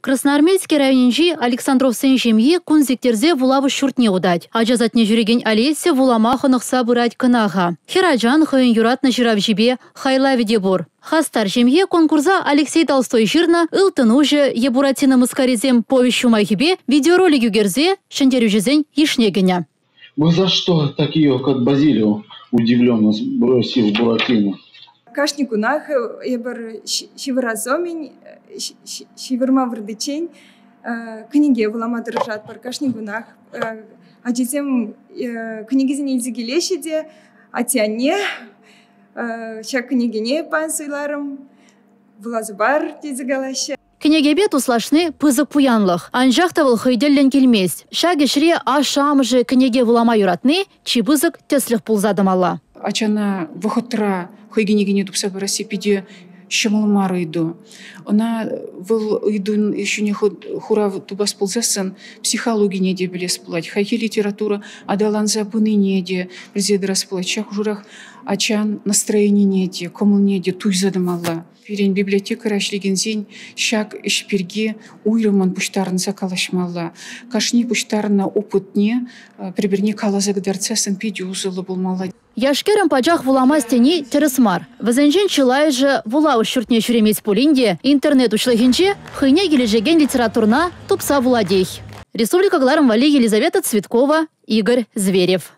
Красноармейски районӗнчи Александровсен ҫемйи кун сиктерсе вулавӑш ҫуртне утать. Ача садне ҫӳрекен Олеся вулама хӑнӑхса пырать кӑна-ха. Хӗр ачан хӑйӗн юратнӑ ҫыравҫипе хайлавӗ те пур. Хастар ҫемье конкурса Алексей Толстой ҫырнӑ «Ылтӑн уҫӑ» е «Буратино мыскарисем» повеҫ юмахӗпе видеоролик ӳкерсе ҫӗнтерӳҫӗсен йышне кӗнӗ. «Вы за что так ее, как Базилио?» – удивленно спросил Буратино. Кашни кунах эпир ҫывӑрас умӗн, ҫывӑрма выртиччен кӗнеке вулама тӑрӑшатпӑр. Кашни кунах ачасем кӗнекесене илсе килеҫҫӗ те атте-анне ҫак кӗнекене паян суйларӑм, вуласа пар тесе калаҫҫӗ. Кӗнекепе туслашни пысӑк пуянлӑх. Анчах та вӑл хӑй тӗллӗн килмест. Ҫак ӗҫре ашшӗ-амӑшӗ кӗнеке вулама юратни чи пысӑк тӗслӗх пулса тӑмалла. Ачана вӑхӑтра хӑй кӗнекене тупса парасси питӗ ҫӑмӑл мар ыйту. Ӑна вӑл ыйтун ҫине хурав тупас пулсассӑн психологине те пӗлес пулать, хайхи литература аталанса пынине те пӗлсе тӑрас пулать. Ҫак хушӑрах ачан настроенине те, кӑмӑлне те туйса тӑмалла. Пирӗн библиотекӑра ӗҫлекенсен ҫак ӗҫ пирки уйрӑммӑн пуҫтарӑнса калаҫмалла. Кашни пуҫтарнӑ опытне пӗр-пӗрне каласа кӑтартсассӑн питӗ усӑллӑ пулмалла. Яш-кӗрӗм пачах вуламасть тени тӗрӗс мар. Вӗсенчен чылайӑшӗ вулавӑш ҫуртне ҫӳремест пулин те интернет уҫлӑхӗнче хӑйне килӗшекен литературӑна тупса вулатех. Республика кӑларӑм валли Елизавета Цветкова, Игорь Зверев.